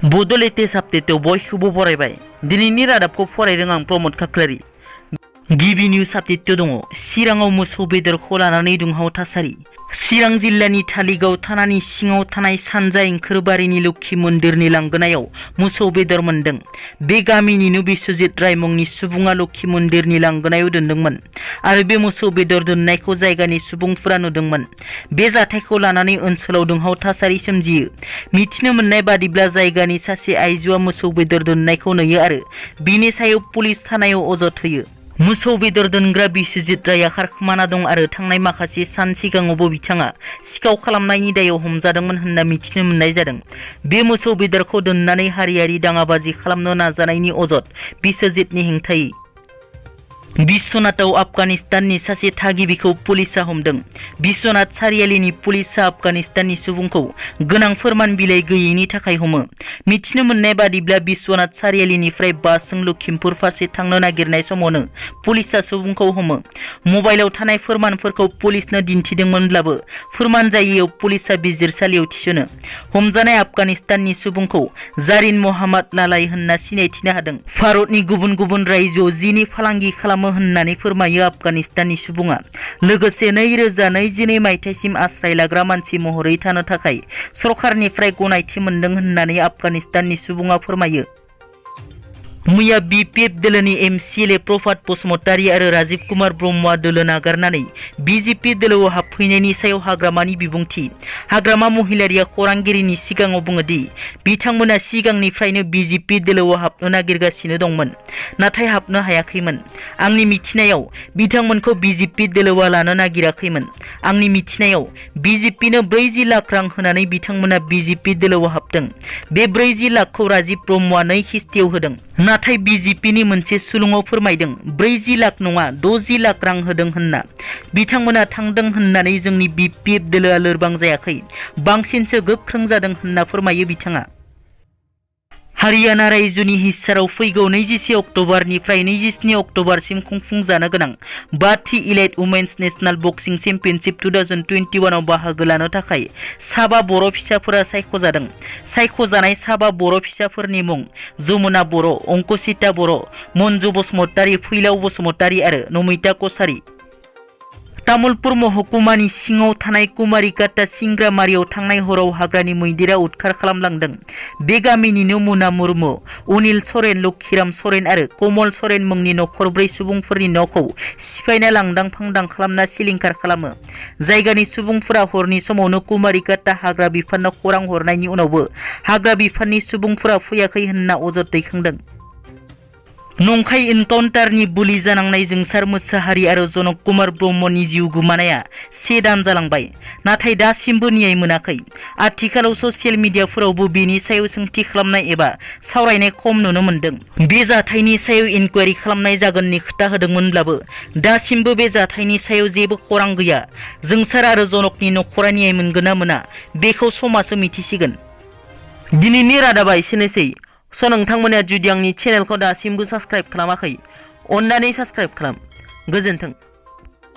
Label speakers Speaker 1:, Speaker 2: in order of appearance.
Speaker 1: Bodo latest आपडेटआव बयखौबो बरायबाय। दिनैनि रादाबखौ फरायदों आं प्रमद खाख्लारि। गिबि निउज आपडेटआव दङ चिराङाव मोसौ बेदरखौ लानानै दुंहाव थासारि। चिरां जिल्लानि थालिगाव थानानि सिङाव थानाय सानजा इंखोरबारिनि लोक्षि मन्दिरनि लांगोनायाव मोसौ बेदर मोनदों। बे गामिनिनो बिश्वजित राय मुंनि सुबुङा लोक्षि मन्दिरनि लांगोनायाव दोनदोंमोन आरो बे मोसौ बेदर दोननायखौ जायगानि सुबुंफोरा नुदोंमोन। बे जाथायखौ लानानै ओनसोलाव दुंहाव थासारि सोमजियो। मिथिनो मोननाय बादिब्ला जायगानि सासे आइजोआ मोसौ बेदर दोननायखौ नुयो आरो बिनि सायाव पुलिस थानायाव अजद होयो। मोसौ बेदर दोनग्रा बिश्वजित रायआ खारखोमाना दं आरो थांनाय माखासे सान सिगाङावबो बिथाङा सिखाव खालामनायनि दायाव हमजादोंमोन होनना मिथिनो मोननाय जादों। बे मोसौ बेदरखौ दोननानै हारियारि दाङाबाजि खालामनो नाजानायनि अजद बिश्वजितनि हेंथायै। बिश्वनाथआव आफगानिस्ताननि सासे थागिबिखौ पुलिसआ हमदों। बिश्वनाथ सारियालिनि पुलिसआ आफगानिस्ताननि सुबुंखौ गोनां फोरमान बिलाइ गैयैनि थाखाय हमो। मिथिनो मोननाय बादिब्ला बिश्वनाथ सारियालिनिफ्राय बासजों लखिमपुर फारसे थांनो नागिरनाय समावनो पुलिसआ सुबुंखौ हमो। मबाइलाव थानाय फोरमानफोरखौ पुलिसनो दिन्थिदोंमोनब्लाबो फोरमान जायैयाव पुलिसआ बिजिरसालियाव थिसनो। हमजानाय आफगानिस्ताननि सुबुंखौ जारिन मोहाम्मद लालाय होनना सिनायथिनो हादों। भारतनि गुबुन गुबुन रायजोआव जिनि फालांगि खालामो होननानै फोरमायो आफगानिस्ताननि सुबुङा। लोगोसे 2022 मायथाइसिम आश्रय लाग्रा मानसि महरै थानो थाखाय सरकारनिफ्राय गनायथि मोनदों होननानै आफगानिस्ताननि सुबुङा फोरमायो। मैया बिपिएफ दोलोनि एमसिएलए प्रभात बसुमतारी आरो राजीव कुमार ब्रह्मआ दोलो नागारनानै बिजेपि दोलोआव हाबफैनायनि सायाव हाग्रामानि बिबुंथि। हाग्रामा महिलारिया खौरांगिरिनि सिगाङाव बुङोदि बिथांमोना सिगांनिफ्रायनो बिजेपि दोलोआव हाबनो नागिरगासिनो दंमोन, नाथाय हाबनो हायाखैमोन। आंनि मिथिनायाव बिथांमोनखौ बिजेपि दोलोआ लानो नागिराखैमोन। आंनि मिथिनायाव बिजेपिनो 40 लाख रां होनानै बिथांमोना बिजेपि दोलोआव हाबदों। बे 40 लाखखौ राजीव ब्रह्मआ 2 किस्तियाव होदों। नाथाय बिजेपिनि मोनसे सुलुङाव फोरमायदों 40 लाख नङा 60 लाख रां होदों होनना। बिथांमोना थांदों होननानै जोंनि बिपिएफ दोलोआ लोरबां जायाखै, बांसिनसो गोख्रों जादों होनना फोरमायो बिथाङा। हारियाना रायजोनि हिसाराव फैगौ 21 अक्ट'बरनिफ्राय 27 अक्ट'बरसिम खुंफुंजानो गोनां 5थि इलाइट वुमेन्स नेशनेल बक्सिं चेम्पियनशिप 2021 आव बाहागो लानो थाखाय 7 बर' फिसाफोरा सायख'जादों। सायख'जानाय 7 बर' फिसाफोरनि मुं जमुना बर', अंकुसिता बर', मन्जु बसुमतारी, फैलाव बसुमतारी आरो नमिता कछारी। तामुलपुर महकुमानि सिङाव थानाय कुमारिकाटा सिंग्रामारियाव थांनाय हराव हाग्रानि मैदेरा उदखार खालामलांदों। बे गामिनिनो मुना मुर्मु, अनिल सरेन, लक्षिराम सरेन आरो कमल सरेन मुंनि नखरब्रै सुबुंफोरनि न'खौ सिफायना लांदां फांदां खालामना सिलिंखार खालामो। जायगानि सुबुंफोरा हरनि समावनो कुमारिकाटा हाग्रा बिफाननो खौरां हरनायनि उनावबो हाग्रा बिफाननि सुबुंफोरा फैयाखै होनना अजद दैखांदों। नंखाय एनकाउन्टारनि बुलि जानांनाय जोंसार मुचाहारी आरो जनक कुमार ब्रह्मनि जिउ गोमानाया 1 दान जालांबाय, नाथाय दासिमबो न्याय मोनाखै। आथिखालाव ससियेल मिडियाफोरावबो बेनि सायाव सोंथि खालामनाय एबा सावरायनाय खम नुनो मोन्दों। बे जाथायनि सायाव इनकुवारि खालामनाय जागोननि खोथा होदोंमोनब्लाबो दासिमबो बे जाथायनि सायाव जेबो खौरां गैया। जोंसार आरो जनकनि नखरा न्याय मोनगोन ना मोना बेखौ समासो मिथिसिगोन। दिनैनि रादाबा एसेनोसै। नोंथांमोना जुदि आंनि चेनेलखौ दासिमबो साबस्क्राइब खालामाखै, अन्नानै साबस्क्राइब खालाम। गोजोन्थों।